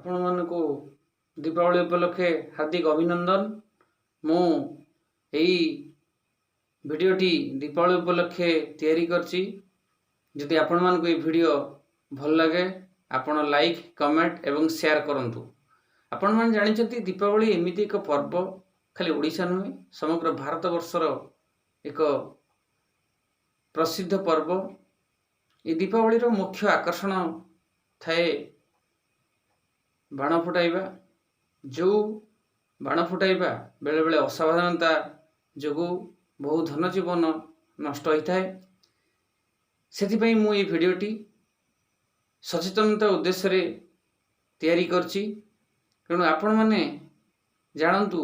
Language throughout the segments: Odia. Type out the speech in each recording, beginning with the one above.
ଆପଣମାନଙ୍କୁ ଦୀପାବଳି ଉପଲକ୍ଷେ ହାର୍ଦ୍ଦିକ ଅଭିନନ୍ଦନ। ମୁଁ ଏଇ ଭିଡ଼ିଓଟି ଦୀପାବଳି ଉପଲକ୍ଷେ ତିଆରି କରିଛି। ଯଦି ଆପଣମାନଙ୍କୁ ଏଇ ଭିଡ଼ିଓ ଭଲ ଲାଗେ, ଆପଣ ଲାଇକ୍, କମେଣ୍ଟ ଏବଂ ସେୟାର କରନ୍ତୁ। ଆପଣମାନେ ଜାଣିଛନ୍ତି, ଦୀପାବଳି ଏମିତି ଏକ ପର୍ବ, ଖାଲି ଓଡ଼ିଶା ନୁହେଁ, ସମଗ୍ର ଭାରତବର୍ଷର ଏକ ପ୍ରସିଦ୍ଧ ପର୍ବ। ଏ ଦୀପାବଳିର ମୁଖ୍ୟ ଆକର୍ଷଣ ଥାଏ ବାଣ ଫୁଟାଇବା। ଯେଉଁ ବାଣ ଫୁଟାଇବା ବେଳେବେଳେ ଅସାବଧାନତା ଯୋଗୁଁ ବହୁ ଧନ ଜୀବନ ନଷ୍ଟ ହୋଇଥାଏ। ସେଥିପାଇଁ ମୁଁ ଏଇ ଭିଡ଼ିଓଟି ସଚେତନତା ଉଦ୍ଦେଶ୍ୟରେ ତିଆରି କରିଛି। ତେଣୁ ଆପଣମାନେ ଜାଣନ୍ତୁ,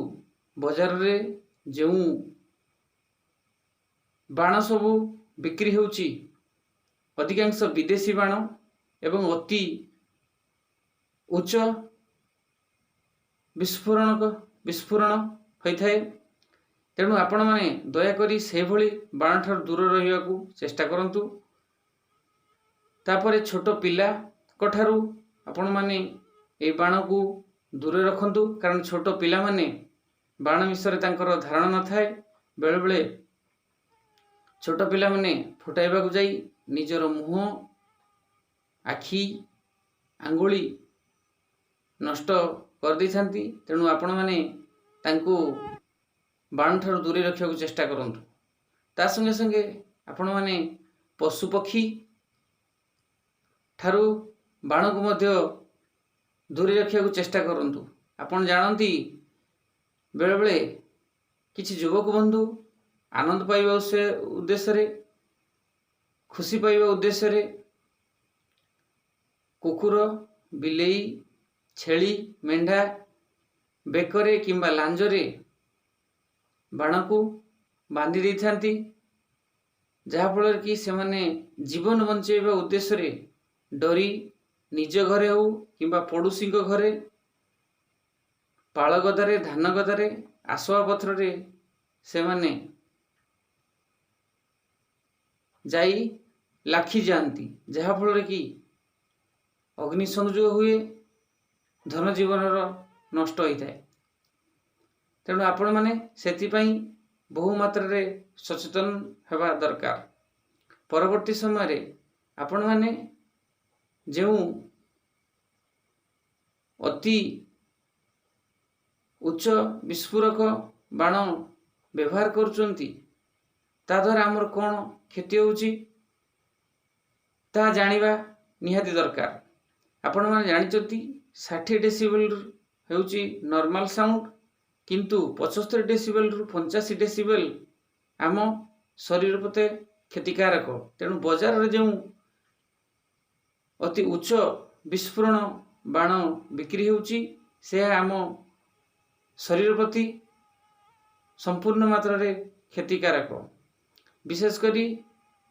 ବଜାରରେ ଯେଉଁ ବାଣ ସବୁ ବିକ୍ରି ହେଉଛି, ଅଧିକାଂଶ ବିଦେଶୀ ବାଣ ଏବଂ ଅତି ଉଚ୍ଚ ବିସ୍ଫୋରଣ ହୋଇଥାଏ। ତେଣୁ ଆପଣମାନେ ଦୟାକରି ସେଭଳି ବାଣଠାରୁ ଦୂର ରହିବାକୁ ଚେଷ୍ଟା କରନ୍ତୁ। ତାପରେ ଛୋଟ ପିଲାଙ୍କ ଠାରୁ ଆପଣମାନେ ଏଇ ବାଣକୁ ଦୂରରେ ରଖନ୍ତୁ, କାରଣ ଛୋଟ ପିଲାମାନେ ବାଣ ବିଷୟରେ ତାଙ୍କର ଧାରଣା ନଥାଏ। ବେଳେବେଳେ ଛୋଟ ପିଲାମାନେ ଫୁଟାଇବାକୁ ଯାଇ ନିଜର ମୁହଁ, ଆଖି, ଆଙ୍ଗୁଳି ନଷ୍ଟ କରିଦେଇଥାନ୍ତି। ତେଣୁ ଆପଣମାନେ ତାଙ୍କୁ ବାଣଠାରୁ ଦୂରେଇ ରଖିବାକୁ ଚେଷ୍ଟା କରନ୍ତୁ। ତା ସଙ୍ଗେ ସଙ୍ଗେ ଆପଣମାନେ ପଶୁପକ୍ଷୀ ଠାରୁ ବାଣକୁ ମଧ୍ୟ ଦୂରେଇ ରଖିବାକୁ ଚେଷ୍ଟା କରନ୍ତୁ। ଆପଣ ଜାଣନ୍ତି, ବେଳେବେଳେ କିଛି ଯୁବକ ବନ୍ଧୁ ଆନନ୍ଦ ପାଇବା ସେ ଉଦ୍ଦେଶ୍ୟରେ, ଖୁସି ପାଇବା ଉଦ୍ଦେଶ୍ୟରେ କୁକୁର, ବିଲେଇ, ଛେଳି, ମେଣ୍ଢା ବେକରେ କିମ୍ବା ଲାଞ୍ଜରେ ବାଣକୁ ବାନ୍ଧି ଦେଇଥାନ୍ତି, ଯାହାଫଳରେ କି ସେମାନେ ଜୀବନ ବଞ୍ଚାଇବା ଉଦ୍ଦେଶ୍ୟରେ ଡରି ନିଜ ଘରେ ହେଉ କିମ୍ବା ପଡ଼ୋଶୀଙ୍କ ଘରେ, ପାଳ ଗଦାରେ, ଧାନ ଗଦାରେ, ଆସବାବପତ୍ରରେ ସେମାନେ ଯାଇ ଲାଖି ଯାଆନ୍ତି, ଯାହାଫଳରେ କି ଅଗ୍ନି ସଂଯୋଗ ହୁଏ, ଧନ ଜୀବନର ନଷ୍ଟ ହୋଇଥାଏ। ତେଣୁ ଆପଣମାନେ ସେଥିପାଇଁ ବହୁ ମାତ୍ରାରେ ସଚେତନ ହେବା ଦରକାର। ପରବର୍ତ୍ତୀ ସମୟରେ ଆପଣମାନେ ଯେଉଁ ଅତି ଉଚ୍ଚ ବିସ୍ଫୋରକ ବାଣ ବ୍ୟବହାର କରୁଛନ୍ତି, ତାଦ୍ୱାରା ଆମର କ'ଣ କ୍ଷତି ହେଉଛି, ତାହା ଜାଣିବା ନିହାତି ଦରକାର। ଆପଣମାନେ ଜାଣିଛନ୍ତି, 60 ଡେସିବେଲ ହେଉଛି ନର୍ମାଲ ସାଉଣ୍ଡ, କିନ୍ତୁ 75 ଡେସିବେଲରୁ 85 ଡେସିବେଲ ଆମ ଶରୀର ପ୍ରତି କ୍ଷତିକାରକ। ତେଣୁ ବଜାରରେ ଯେଉଁ ଅତି ଉଚ୍ଚ ବିସ୍ଫୋରଣ ବାଣ ବିକ୍ରି ହେଉଛି, ସେ ଆମ ଶରୀର ପ୍ରତି ସମ୍ପୂର୍ଣ୍ଣ ମାତ୍ରାରେ କ୍ଷତିକାରକ। ବିଶେଷ କରି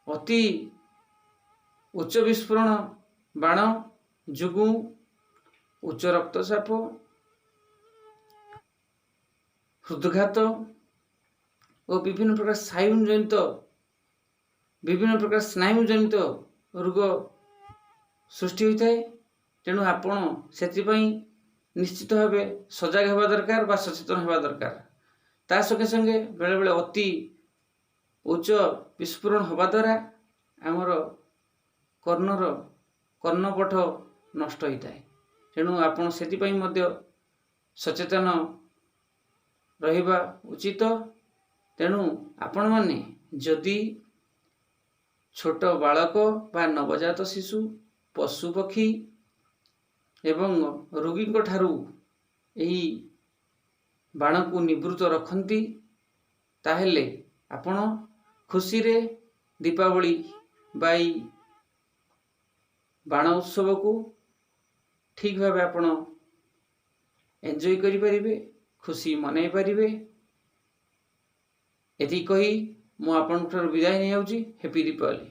ଅତି ଉଚ୍ଚ ବିସ୍ଫୋରଣ ବାଣ ଯୋଗୁଁ ଉଚ୍ଚ ରକ୍ତଚାପ, ହୃଦଘାତ ଓ ବିଭିନ୍ନ ପ୍ରକାର ସ୍ନାୟୁ ଜନିତ ରୋଗ ସୃଷ୍ଟି ହୋଇଥାଏ। ତେଣୁ ଆପଣ ସେଥିପାଇଁ ନିଶ୍ଚିତ ଭାବେ ସଜାଗ ହେବା ଦରକାର ବା ସଚେତନ ହେବା ଦରକାର। ତା ସଙ୍ଗେ ସଙ୍ଗେ ବେଳେବେଳେ ଅତି ଉଚ୍ଚ ବିସ୍ଫୋରଣ ହେବା ଦ୍ୱାରା ଆମର କର୍ଣ୍ଣପଥ ନଷ୍ଟ ହୋଇଥାଏ। ତେଣୁ ଆପଣ ସେଥିପାଇଁ ମଧ୍ୟ ସଚେତନ ରହିବା ଉଚିତ। ତେଣୁ ଆପଣମାନେ ଯଦି ଛୋଟ ବାଳକ ବା ନବଜାତ ଶିଶୁ, ପଶୁପକ୍ଷୀ ଏବଂ ରୋଗୀଙ୍କ ଠାରୁ ଏହି ବାଣକୁ ନିବୃତ୍ତ ରଖନ୍ତି, ତାହେଲେ ଆପଣ ଖୁସିରେ ଦୀପାବଳି ବା ଏଇ ବାଣ ଉତ୍ସବକୁ ଠିକ୍ ଭାବେ ଆପଣ ଏନ୍ଜୟ କରିପାରିବେ, ଖୁସି ମନାଇ ପାରିବେ। ଏତିକି କହି ମୁଁ ଆପଣଙ୍କ ଠାରୁ ବିଦାୟ ନେଇଯାଉଛି। ହ୍ୟାପି ଦୀପାବଳି।